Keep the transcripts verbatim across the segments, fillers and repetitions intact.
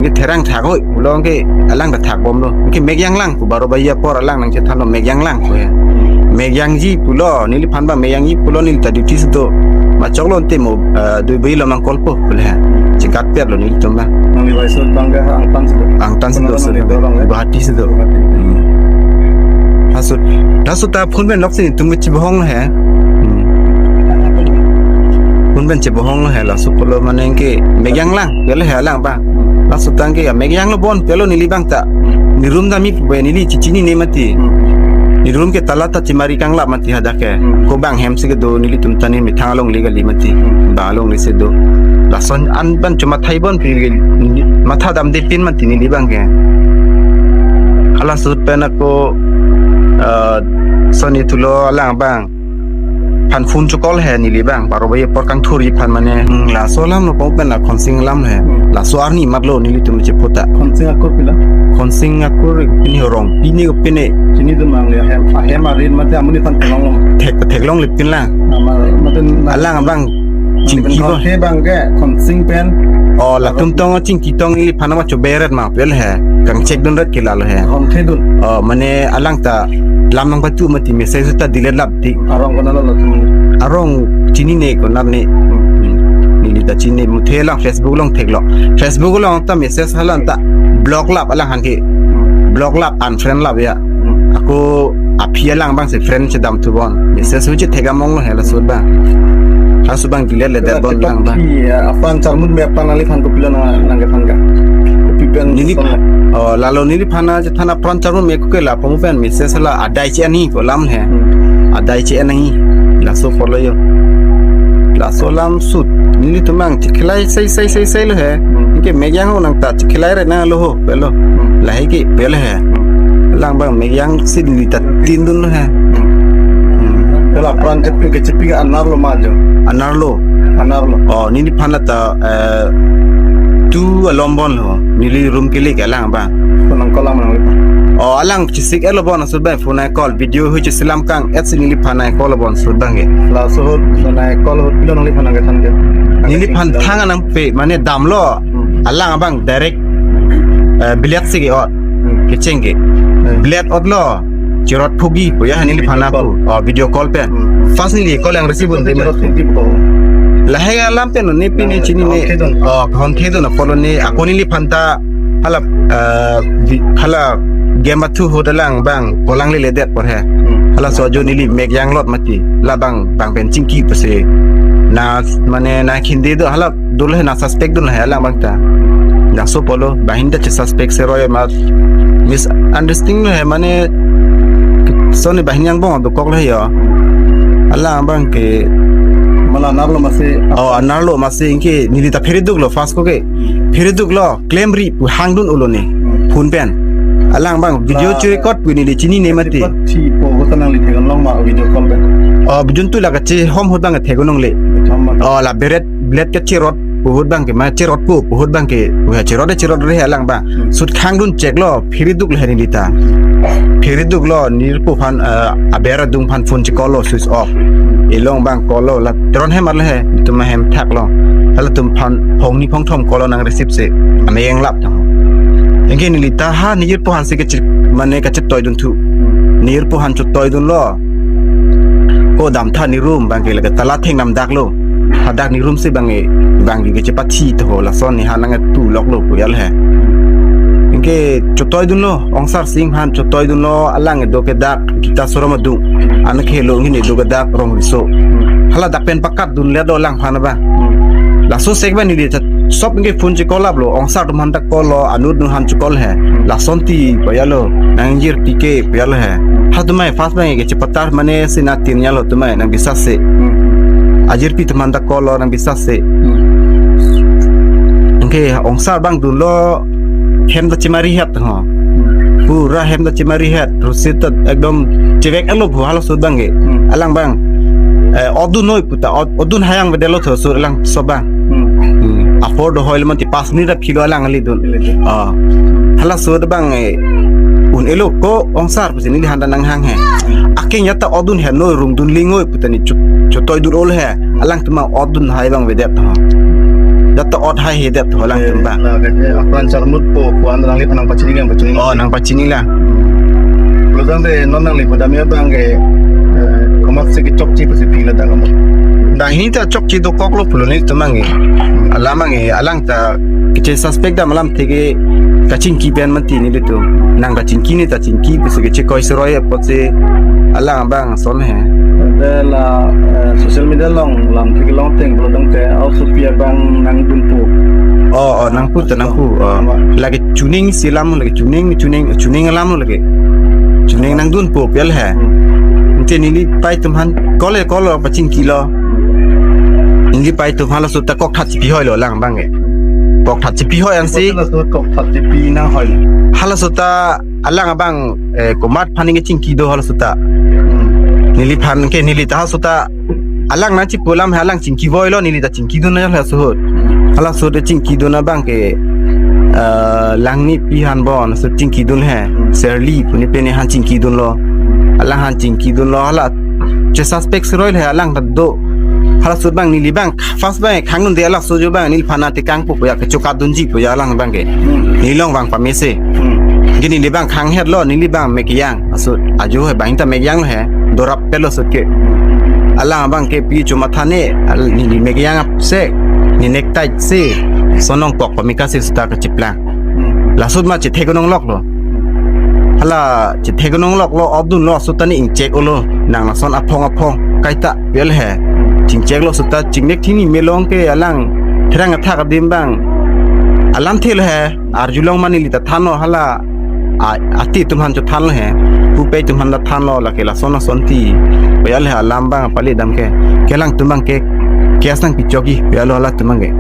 Ke therang thak hoi pulo ke alang ta thak bomlo. Ke mek yang lang pu baro baji apor alang nangchethanlo mek yang lang pu he. Mek yangji pulo neliphan ba mek yangji pulo neli ta duty si do. Machok lo ante mo, eh, dui baji lo mang call po pulo he. Chekat per lo nelitum ba. Nangli bai sut bang ke Angtan si do. Angtan si do. Kono sut nangli do bang ke? Guwahati si do. Guwahati. Hmm. Hasut, hasut ta phone pen nok si tum ke chibohong he. Hmm. Phone pen chibohong he laso pulo mane ke mek yang lang, ya le he lang ba. Laso tang ke ya mek yang lo bon pulo neli bang ta. Ni room ta mi pu neli chichinine mati. Ni room ke tala ta chimari kanglap mati hadak ke. Ko bang hem si kedo nelitum ta ne methang alongle kali mati. Bang alongle si do. Lason an ban chuma thai bon pi ke matha damde pin mati neli bang ke. Hala sut pen ako, eh, soni thulo alang bang. Phan phone cho call he neli bang, baro baji apor kangthur ji phan mane. Hmm, laso alam lo pong pen la Khonsing alam he. Hmm. Laso arni mat lo nelitum cheputa. Khonsing akur pila? Khonsing akur pini Rongpi ni pini. Chinidun mang le hem, ahem arin mate amonit aphan theklong long. Thek, theklongle pin lang. Ama, mate na- Alang bang. Chingki bo. Khonsing bang ke, Khonsing pen. Oh, latum tong chingki tong neliphan ama choberet ma pulo he. Kangchek dun ret ke lalo he. Khonsing dun. Oh, mane alang ta lam nangpatu mati message ta delete lap ti. Arong konat lo latum? Arong chinine konat ne. Hmm. Hmm. Neli ta chinine muthe lang Facebook along theklo. Facebook along ta message halan ta block lap alang han ke. Hmm. Block lap unfriend lap ya. Hmm. Ako aphi alang bang si friend chedam thu bon. Message hu chethek among lo he laso bang. Laso bang delete le det bon lang bang. Iya, apran charmut me apran neliphan kopilo nang nangkethan ka? Kopi pen neli son la? Oh, lalo neliphan chethan apran charmut me ko ke la pong pen message la adai che ani ko lam he. Hmm. Adai che ani. Laso follow yo. Laso alam sut. Nelitum bang chekhilai sai sai sai sai lo he. Hmm. Ke mek yang ho nang ta chekhilai re nang lo ho pulo. Hmm. Lahai ke pulo he. Hmm. Lang bang mek yang si neli ta tin dun lo he. Hmm. Hmm. Pulo apran chepi ke chepi ke Anar lo ma jo. Anar lo. Anar lo. Oh, neliphan ta, eh, tu alom bon lo. Neli room kele ke alang bang. Ko nang call lang ma nangliphan? Oh, alang chesik elo bon asut bang phone ai call video hu cheselam kang et si neliphan ai call bon asut bang ke. Laso ahut phone ai call ahut pilo nangliphan nangkethan ke? Neliphan thang nangpe mane damlo. Hmm. Alang abang direct, eh, bilet si ke-ot. Hmm. Kecheng ke. Hmm. Bilet otlo. Cherot phugi pu ya neliphan ako. Call. Oh, video call pen. Hmm. First neli call yang receive un de. Cherot phugi pu. Lahai alam pen ne pini chinine. Nang, okay dun. Oh, konte dun apolo ne. Ako neliphan ta hala, eh, vi-, hala game athu ahut alang bang kolang lele det apor he. Hmm. Halaso ajo neli mek yang lot mati. La bang bang pen chingki pusi. Na mane na khinde do hala dolo he na suspect dolo he alang bang ta. Laso apolo bahin ta che suspect seroi ma misunderstanding lo he mane soni bahin yang bong dokok lo he yo. Alang bang ke mala Anar lo masi. Oh, Anar lo masi anke neli ta phere duk lo first ko ke. Phere duk lo. Klemri pu hang dun ulo ne. Hmm. Phone pen. Alang bang video la chu record pu neli chinine mati. Record thi po ahut ta nangli theklong ma video call pen? Oh, bijun tu la kachehom ahut bang theklongle. Thom ma. Oh, la beret bilet kacherot pu ahut bang ke ma cherot pu pu ahut bang ke. Pu ha cherot cherot re alang bang. Hmm. Sut khang dun chek lo phere duk le neli ta. Phere duk lo neli pu phan, eh, aber adung phan phone che call lo switch off. Elong bang call lo la tron hem arle he, tuma hem thak lo. Halatum phan phongni phongthom call lo nang receive si. Ame yang lap tang. Anke neli ta ha neli pu han si kache mane kachetoi dun thu. Neli pu han chotoi dun lo. Ko dam tha ne room bang ke lake tala theng nam dak lo. Hadak ne room si bang e bang ke chepathi to ho lason ne ha nang tu lok lo pu ya le he. Anke chotoi dun lo, Ongsar Sing han chotoi dun lo, alang do ke dak, kita sorom adung. An khelo ngini do ke dak rong riso. Hala dak pen pakat dun le do lang phan ba. Laso sek ba neli ta sop nge phone che call up lo, Ongsar atum han ta call lo, Anur atum han che call he. Lason ti paya lo, nang jir P K paya lo he. Ha tumai first bang ke chepatar mane sina tin ya lo tumai nang bisa se. Ajir pi atum han ta call lo nang bisa se. Anke Ongsar bang dun lo hem ta chimari het ho. Pura hem ta chimari het. Rusit ta ekdom chevek alo bu halo sut bang ke. Hmm. Alang bang. Eh, odun noi puta, od-, odun hayang vedelo tho sur alang so bang. Hmm. Hmm. Apor do hoil man ti pas ni rap kilo alang ali dun. Kilo dun. Ah. Hala sut bang, eh, un elo ko Ongsar pusi neli han ta nang hang he. Hmm. Aking ya ta odun he noi rung dun lingoi puta ne chot-, chotoi dun ol he. Alang tuma odun hai bang vedet tha. Ata ot haihedet ho alangtum abang. Eh, la ke, eh, apran charmut po, puan nangliphan nangpachini lang, pachini. Oh, nangpachini lang. Pulo tangte non nangli pudamia abang ke, eh, komat si kechokche pusi phi la tanglo. Dang hini ta chokche dokoklo pulo nelitum abang ke. Alam abang ke, alang ta keche suspect dam alamthe ke kachingki pen mati nelitum. Nang kachingki ne ta chingki pusi kechekoi seroi apotsi alang abang ason he. Ante la, eh, social media along lamthe kelong ateng pulo tangte, aosopi abang nangdunpo. Oh, oh, nangpu ta nangpu. Oh. Lake chuning si alam, lake chuning, chuning, chuning alam lake. Chuning nangdunpo pu el he. Hmm. Ante neli pei atum aphan kole kole pachingkilo. Neli pei atum aphan laso ta kokthat chipi hoilo alang abang ke. Kokthat chipi hoi ansi. Laso kokthat chipi nang hoi. Halaso ta alang abang, eh, komat aphan ningke chingki do halaso ta. Hmm. Neliphan ke neli ta halaso ta alang nangchipu alam he, alang chingki voilo, neli ta chingkidun halaso ahut. Hmm. Halaso ta chingkidun abang ke, eh, Langnipi aphan bon, so chingkidun he. Hmm. Serli pu ne pine aphan chingkidunlo. Alang aphan chingkidunlo, hala che suspect seroi le alang ta do. Halaso abang neli abang, first abang khangdunde, halaso jo abang neliphan nangtekangpo pu ya, kechokadunji pu ya alang abang ke. Hmm. Neli along abang pamese. Hmm. Ke neli abang khanghetlo, neli abang mek yang. Aso ajo he abang ta mek yanglo he. Dorap pelo sut ke. Alang abang ke pi chomatha ne, al-, neli mek yang apse, ne necktie si, sonong pok pamika si seta kachiplang. Hmm. Laso ma chethek nongloklo. Hala chethek nongloklo, odunlo, aso ta ne ingchek-olo, nang lason aphong aphong kaita pu el he. Chingcheklo seta chingnek thini melong ke alang therang athak adim abang alamthe lo he, arjulong ma neli ta thanlo hala, a, ati atum aphan chothanlo he, pupei atum aphan ta thanlo, lake lason lason ti pu el he alam abang pali dam ke, ke alangtum abang ke case nangpichokji pu el lo halatum abang ke.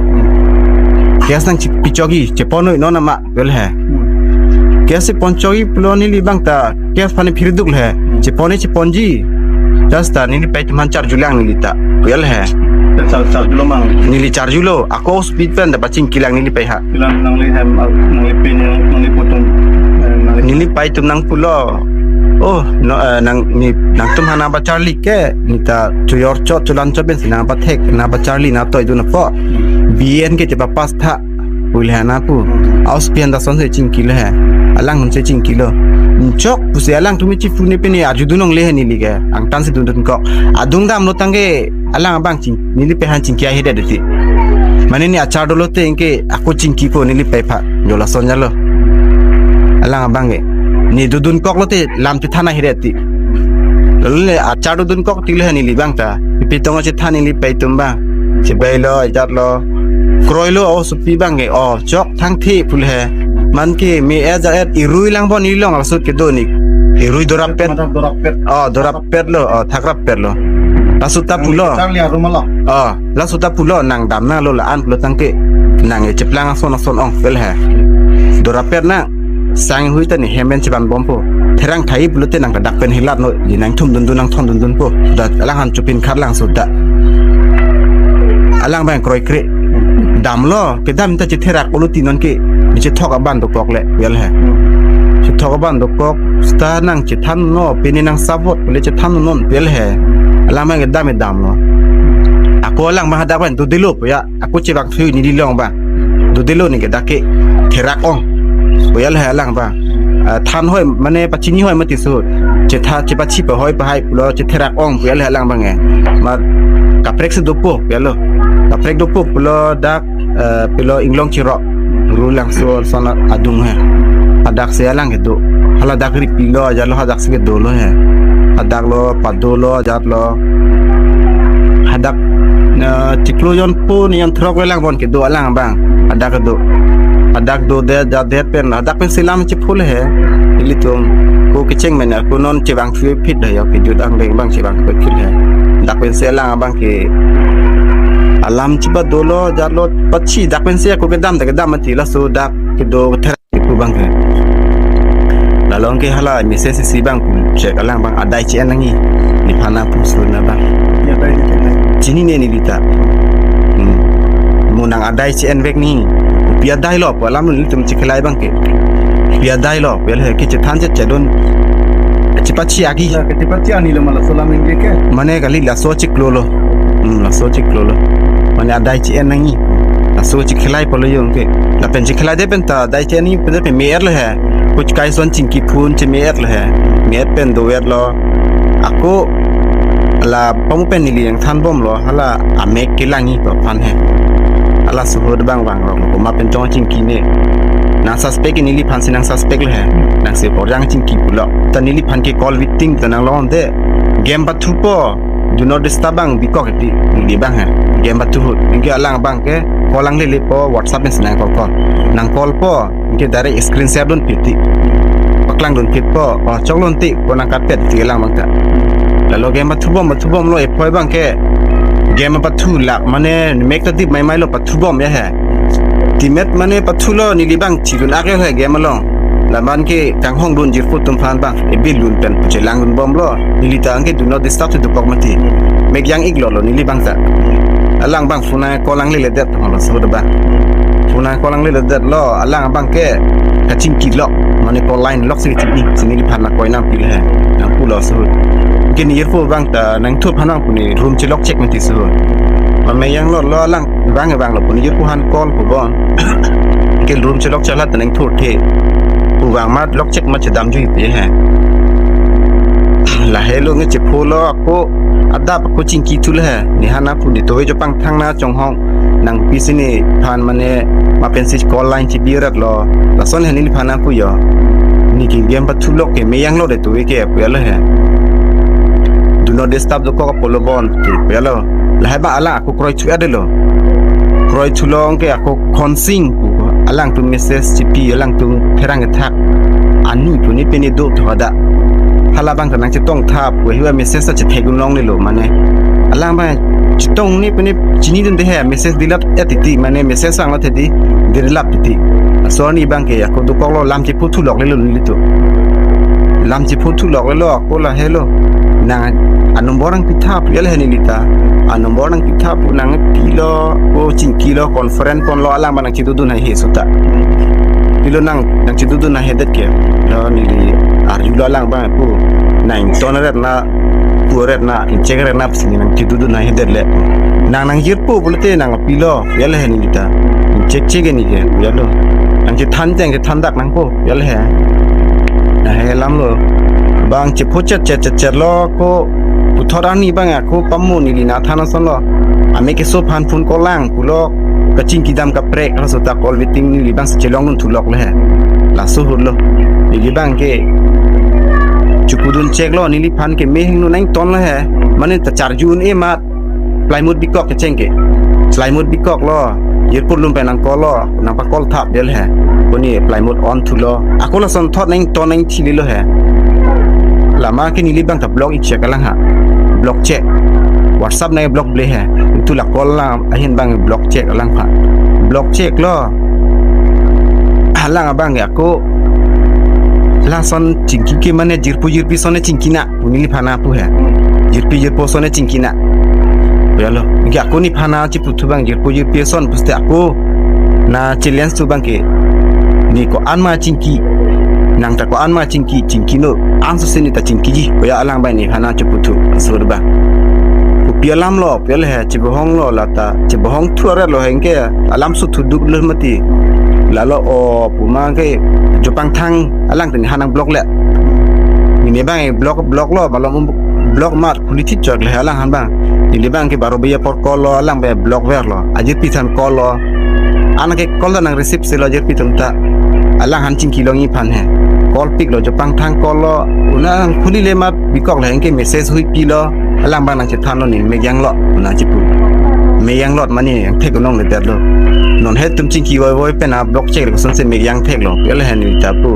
Case nangpichokji, cheponnoi non ama pu el he. Hmm. Case cheponchokji pulo neli abang ta case aphan phirduk le he. Hmm. Chepon cheponji. Just ta neli pei atum aphan charjulang neli ta pu el he. Char, charjulo mang. Neli charjulo. Ako speed pen ta pachingkilang neli pei ha. Kilang nangli hem, nangli pin, nangli putum, eh, nangli. Neli pei atum nangpulo. Oh, no, eh, nang, ne, nangtum aphan nangpacharli ke, ne ta chojor chot, cholan chot pensi nangpathek, nangpacharli, nangtoidun apot. B N ke chepapass tha pu le he na pu. Hmm. Aosopi aphan ta sonsi chingkilo he. Alang aphan si chingkilo. Chok pusi alangtum chipu ne pine arjudun longle he neli ke. Angtan si dundunkok. Adung damlo tangke alang abang ching, neli pei aphan chingki haihedet ti. Mane ne achar dolo te anke ako chingkipo neli pei aphan. Jo lason jalo. Alang abang ke. Ne dundunkoklo te lam chethan haihedet ti. Lale achar dundunkok ti le he neli abang ta. Ipi tong chethan neli pei atum abang. Chebailo, ajatlo. Kroilo aosopi abang ke. Oh, chok thangthe pu le he. Manke me eja et irui lang bon neli along laso ahut kedo ne. Irui dorap pet. Madak dorap pet. Oh, dorap petlo. Oh, thakrap petlo. Laso ta pulo. Charli arum lo. Oh, laso ta pulo nang damnanglo la-an pulo tangke. Nang e cheplang ason ason ong pu el he. Dorap pet nang. Sang hui ta ne hem pen chevan bompo. Therang thai pulote nang kadak pen hilat no. Di nangthum dundun nangthon dundunpo. Da alang aphan chopin kharlang so da. Alang abang kroikre. Damlo, kedam ta chetherak-olo ti non ke. Ne chethok aban dokok le, pu el he. Hmm. Chethok aban dokok, seta nang chethannon, pine nang sabot, pu le chethannon, pu el he. Alang abang kedam damlo. Ako alang abang hadak abang dodelo pu ya. Ako chevangthu neli along abang. Dodelo ne ke dak ke therak ong. Pu el he alang abang. Ah, than hoi mane pachini hoi mati so. Chetha chepachi pahoi pahai pulo chetherak ong pu el he alang abang e. Ma kaprek si dopo pu el lo. Kaprek dopo pulo dak, eh, pilo inglong chirok. Ru Langso ason adung he. Hadak si alang kedo. Hala dak ripilo ajatlo hadak si kedolo he. Hadak lo padolo ajatlo. Hadak, eh, chiklo jonpo ne jonthrok le lang bon kedo alang abang. Hadak kedo. Hadak dodet jadet pen. Hadak pensi lam chephu le he. Ilitum. Ko kecheng mena ko non chevangthu phit he ya kejut angbeng abang chevangthu phit he. Hadak pensi alang abang ke alam chiba dolo ajatlo pachi dak pensi ako kedam ta kedam mati laso dak kedo ther pu abang ke. Lalong ke hala mesen sisi abang pu chek alang abang adai che-en nangji. Nephan nangpu suna abang. Ya, adai che-en nangji. Chinine neli ta. Hmm. Mo nang adai che-en vek ni. Pi adailo pu alam nelitum chekhelai abang ke. Pi adailo pu el he ke chethan chet chedon. Chepachi agi. Ya, ke chepachi ani lo ma laso alam ningje ke. Mane kali laso chiklo lo. Hmm, laso chiklo lo. Mane adai che-en nangji. Laso chikhelai pulo yo ke. Lapen chikhelai det pen ta dai chini pen pen me-et lo he. Kuch kai son chingki phun che me-et lo he. Me-et pen dover lo. Ako la pamu pen neli nangthan bomlo, hala amek kelangji aphan he. Hala suhut bang bang rong ko ma pen chong chingki ne. Nang suspect neliphan si nang suspect lo he. Nang si porjang chingki pulo. Ta neliphan ke call waiting ta nang longde. Game pathupo, do not disturb bang bikok ti neli bang he. Game pathu ahut. Anke alang bang ke call nanglelepo, WhatsApp pen si nang call call. Nang call po, anke direct screen share dunphi ti. Paklang dunphipo, o chok lon ti, ko nang katpet ti alang bang ta. Lalo game pathu bom, pathu bomlo, ephoi bang ke game pathu lak, mane mek ta dip maimai lo, pathu bom ya he. Timet mane pathulo, neli bang chidun ak ya he game along. Laman ke kanghong dun jirpo atum aphan bang, e bill dun pen puche lang dun bomlo. Neli ta anke do not disturb si dokok mati. Mek jang-ik lo lo neli bang ta. Alang bang phone call nangleledet lo suhut bang. Phone call nangleledet lo, alang bang ke kachingki lo, mane call line lok si chingki, si neliphan na koi nangpi lo he. Nang pulo suhut. Anke neli jirpo bang ta nangthur aphan nang pu ne room chelok chek mati suhut. Ma me-eng lo lo alang bang bang lo pu ne jirpo aphan call pu bon. Anke room chelok cheklo ta nangthur the. Pu bang mat lok chek mat chedam juipi he. Lahelo nge chepho lo ako adap ako chingki thu lo he. Nephan nang pu ne towe Jopangthang na Chonghong nangpi si nephan mane ma pensi call line chibi rat lo. Lason he neliphan nang pu yo. Neli ke game pathu lok ke me-eng lo de towe ke pu ya lo he. Do not disturb dokok pulo bon ti pu ya lo. Lahai ba alang ako kroi thu adelo. Kroi thu long ke ako khonsing pu alangtum message chipi, alangtum pherang kethak ani pu ne pine do tho ada. Hala bang ta nang chetong tha pu hiwa message ta chethek un longle lo mane. Alang bang chetong ne pu ne chini dun de he message dilap et ti mane message sang lo the di dilap ti. Aso ne bang ke ako dokok lo lam chepho thu loklelo neli to. Lam chepho thu loklelo ako lahelo. Nang a number nangpi tha pu ya lo he neli ta. A number nangpi tha pu nangpi lo, ko chingki lo, conference ponlo alang bang nang chidu dun hai he suta. Pilo nang, nang chidu dun hai he det ke. Lo neli arju lo alang bang pu nang ton ret na, pu ret na, inchek ret na pusi nang chidu dun hai he det le. Nang nang jirpo pulote nangpi lo, ya lo he neli ta. Inchek chek neli ke, ya lo. Nang chethan cheng chethan dak nangpo, ya lo he. Nang he lam lo. Bang chepho chet chet chet chet lo ko puthot arni bang ako pamu neli nangthan ason lo. Amek keso aphan phone call lang pulo kachingki dam kaprek laso ta call waiting neli bang si chelong dun thu lok lo he. Laso ahut lo. Neli bang ke chepu dun chek lo neliphan ke me-eng no nangton lo he. Mane ta charju un-e mat. Plywood bikok kecheng ke. Plywood bikok lo. Jirpo lum pen nang call lo. Nang pa call thap del he. Ko ne plywood on thu lo. Ako lason thot nangton nangthi lelo he. Lama ke neli bang ta block ik chek alang ha. Block chek. WhatsApp nang block ble he. Itu la call lang ahin bang block chek alang ha. Block chek lo. Alang abang ya ko. Lason chingki ke mane jirpo jirpi ason chingki na. Pu neliphan nang pu he. Jirpi jirpo ason chingki na. Ya lo. Anke ako nephan nang chipu thu bang jirpo jirpi ason puste ako nang challenge thu bang ke. Ne ko-an ma chingki. Nang ta ko-an ma chingki, chingki no. Anso si ne ta chingkiji. Ko ya alang bang nephan nang chipu thu. Sur bang. Kopi alam lo, pu ya lo he, chebohong lo la ta. Chebohong thu aret lo he anke alam su thu duk lo mati. Lalo o pu ma ke Jopangthang alang te nephan nang block le. Neli bang block block lo, malom block mat khuli thit chok le alang han bang. Neli bang ke baro baje apor call lo, alang bang block ver lo. Ajirpi than call lo. Anke call ta nang receive si lo ajirpi atum ta. Alang han chingki longji aphan he. Call pick lo Jopangthang call lo. Una khuli le mat bikok le anke message huipi lo. Alang bang nang chethan lo ne me-eng lo. Una chipu. Me-eng lo mane angthek nong le det lo. Non he tum chingki voi voi pen a block chek le koson si me-eng thek lo. Pu ya lo he neli ta pu.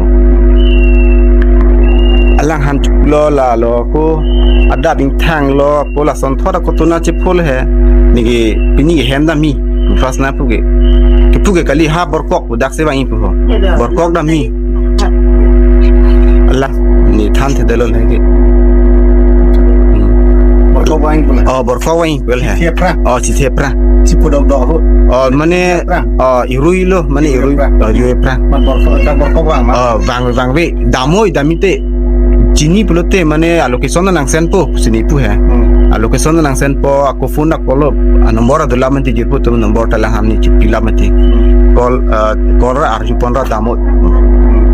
Alang han chuk lo lalo ko adap ingthang lo ko lason thot ako tuna chepho lo he. Neke pini ke hem damji. First nang pu ke. Kepu ke kali ha borkok pu dak si bang ipu ho. Borkok damji. Alang ne than thedetlo le ke. Hmm. Borkok vang pu. Oh, borkok vang pu le he. Chithe aphrang. Oh, chithe aphrang. Chipu dokdok ho. Oh, mane, aphrang. Oh, irui lo, mane irui. Irui aphrang. Oh, irui aphrang. Mat borkok, ta borkok vang ma. Oh, vang, vangve. Damnoi, damji te. Chini pulote mane a location nang send po, chini pu he. Hmm. A location nang send po, ako phone dak call lo. A number adola mati jirpo atum number ta alangham ne chipi la mati. Call, ah, call ra arju pon ra dam-o.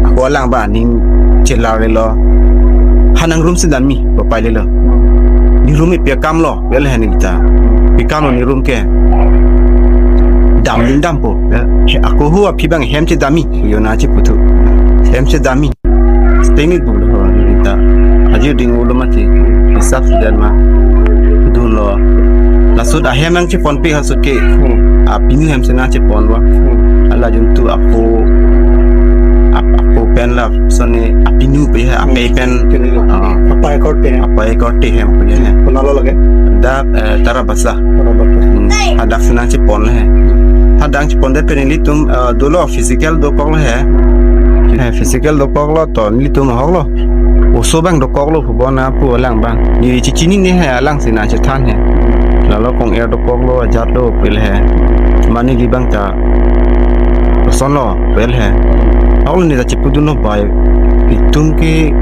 Ako alang abang aning chelar lelo. Ha nang room si damji, papai lelo. Ne room ipi akam lo, pu el he neli ta. Ipi akam lo ne room ke. Dam ling dampo. Eh, he, ako hu aphi abang hem chedamji. Yo na chipu thu. Hem chedamji. Stengit bu lo neli ta. Aji ding ulo mati. Hisap si dan ma. Dunlo. Laso ahem nangchepon pe ha sut ke. Hmm. Apinu hem si nangchepon ba. Hmm. Hala jun tu apo, ap-, apo pen lason ne apinu pe ha, apei pen. Pinu lo. Ah. Apei korte hem. Apei korte hem pu he. Konat lo lake? Dak, eh, Tarabasa. Tarabasa. Hmm. Hadak si nangchepon he. Hadak chepon det pen ilitum, eh, dolo physical dokok lo he. He, physical dokok lo to ilitum ahok lo. Oso abang dokok lo pu bon apu alang abang. Ne chechinine he alang si nangchethan he. Lalo kong-er dokok lo ajat lo pu el he. Mane neli abang ta koson lo pu el he. Ahok lo ne ta chipudun lo bai. Itum ke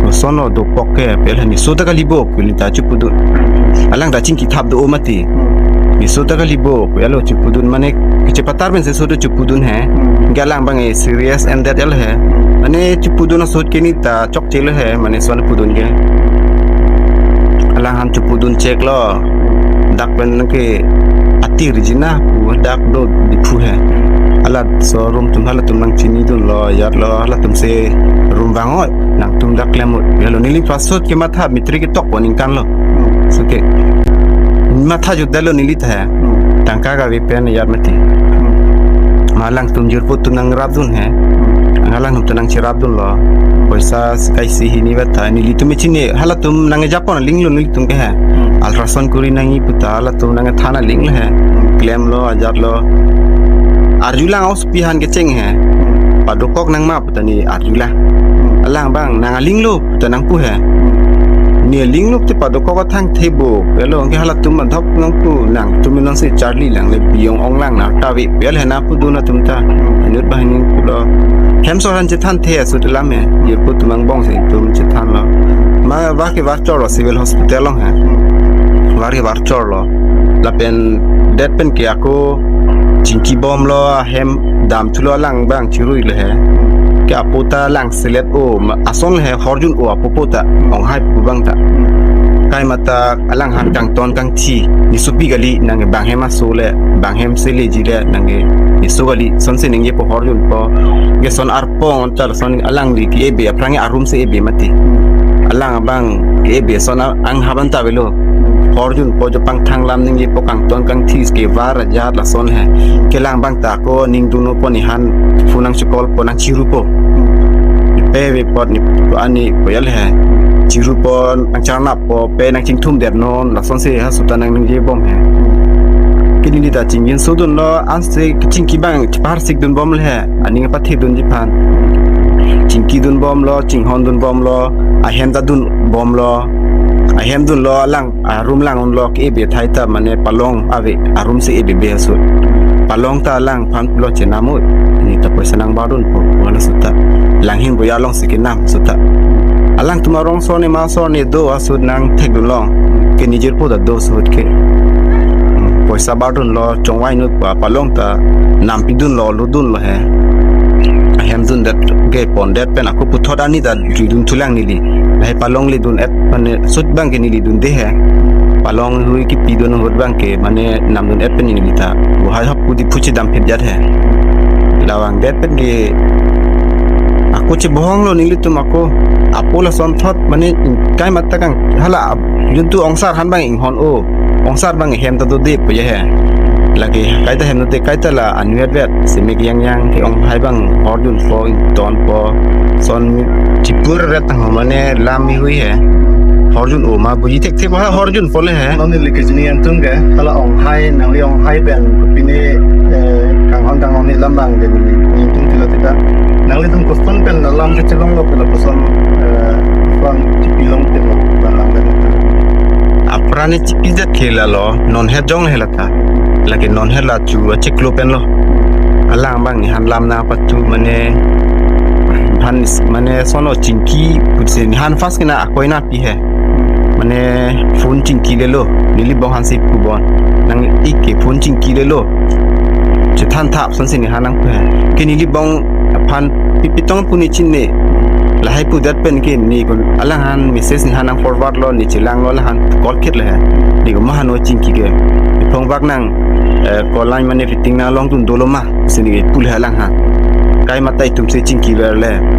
koson lo dokok ke pu el he, ne so ta kali bo pu ne ta chipudun. Alang ta chingki thap do-o mati. Hmm. Ne so ta kali bo pu el lo chipudun mane kechepatar pen si so ta chipudun he. Hmm. Ke alang abang e serious and that el he. Hmm. Mane chipudun asut ke ne ta chokche lo he, mane son pudun ke. Alang han chipudun chek lo. Dak pen ke ati Regina pu dak do Diphu he. Halaso room atum halatum nangchinidun lo, ajat lo, halatum si room vang-o, nangtum dak klem-o. Lalo neli first sut ke matha mitri ketok po ningkan lo. Hmm. Sut ke. Matha jut dalo neli ta he. Hmm. Tangka kave pen ajat mati. Hmm. Ma alangtum jirpo atum nangrapdun he. Hmm. Alangtum ta nangcherapdun lo. Poisa kaisi hini vet ta nelitum chini halatum nangkejapon aling lo nelitum ke he. Hmm. Ultrasound kuri nangji pu ta halatum nangkethan aling lo he. Hmm. Klem lo, ajat lo. Arjulang os pi han kecheng he. Hmm. Padokok nang ma pu ta ne arjulang. Hmm. Alang abang nang aling lo pu ta nangpu he. Hmm. Ne aling lo te padokok athang thebo. Pu el lo ke halatum adhok nangpu nangtum non si charli lang le biyong ong lang na ta ve pu el he na pudun atum ta. Hmm. Inut banghini pulo. Hem so han chethan the asut alam he. Jirpo atum angbong si itum chethan lo. Ma var ke var chor lo civil hospital along he. Hmm. Var ke var chor lo. Lapen det pen ke ako chingki bom lo, ahem dam thulo, alang abang chirui lo he. Ke apo ta lang selet-o, ma-, ason he horjun-o apo po ta, onghai pu abang ta. Kaima ta alang han kangton kangthi, ne sopi kali, nang bang hem aso le, bang hem seleji le, nang ne so kali, son si ningje po horjun po. Ke son arpong ta son alangli ke-ebe, aphrang a-room si ebe mati. Alang abang ke-ebe son a-, anghap an ta avelo. Horjun po jo pangthang lam ningje po kangton kangthi ke var ajat lason he. Ke alang abang ta ako ningdun-o po ne han phone nangchecall po nangchiru po. Pe ve pot ne ani po el he. Chiru po nangcharnap po pe nangchingthum det non lason si ha sut ta nang ningje bom he. Ke neli ta chingjinso dun lo ansi chingki abang chepahar sik dun bom le he. Aning apathe dunji aphan. Chingki dun bom lo, chinghon dun bom lo, ahem ta dun bom lo. Ahem dun lo alang a-room lang un lo ke-ebe thai ta mane palong ave a-room si ebe be asut. Palong ta alang aphan lo chenam-o, ne ta poisa nang bardun po, wala sut ta. Langhin boya along si kenam sut ta. Alangtum arong son ne ma son ne do asut nangthekdun long. Ke ne jirpo ta do sut ke. Hmm, poisa bardun lo chongvai inut pa palong ta nampi dun lo, lo dun lo he. Ahem dundet ke pondet pen ako puthot ani ta juidun thulang neli. Lahei palong le dun-et mane sut abang ke neli dunde he. Palong hui kipi dun ahut abang ke mane namdun-et pen neli ta. Buhai hop kudi phuchi damphit jat he. Lavangdet pen ke ako chebohong lo nelitum ako. Apo lason thot mane kaima ta kang hala ap-, juntu ongsar han abang inghon-o. Ongsar abang hem ta dode pu ya he. Lake kaita hem dode kaita la anvet vet. Semek yang yang ke onghai abang horjun po ington po. Son chipur ret tang mane lam mi hui he. Horjun-o ma buji thekthek ba horjun po le he. Non neli kejini antung ke hala onghai nangli onghai pen kopine, eh, kanghon kanghon ne lam abang ke neli antung tilo tita. Nanglitum koson pen alam kechelong lo ke lapuson, eh, aphrang chipilong tilo alam ke. Aphrang ne chipi jat ke lalo non he jong he lata. Lake non he la chu achiklo pen lo. Alang abang ne han lam nangpathu mane han is-, mane sono chingki putsi ne han first ke na akoi napi he. Mane phone chingki lelo, neli bong han si pu bon. nang-ik ke phone chingki lelo. Chethan thap ason si neha nangpu he. Ke neli bong aphan pi pitong pu ne chinine. Lahai pudet pen ke ne kon alangphan message neha nang forward lo, ne chelanglo, alangphan call kit le he. Ne ko maha no chingki ke. Phone bak nang, eh, call line mane fitting nanglong tun dolo ma. Si ne pu le he alangphan. Kai matai atum si chingki ver le.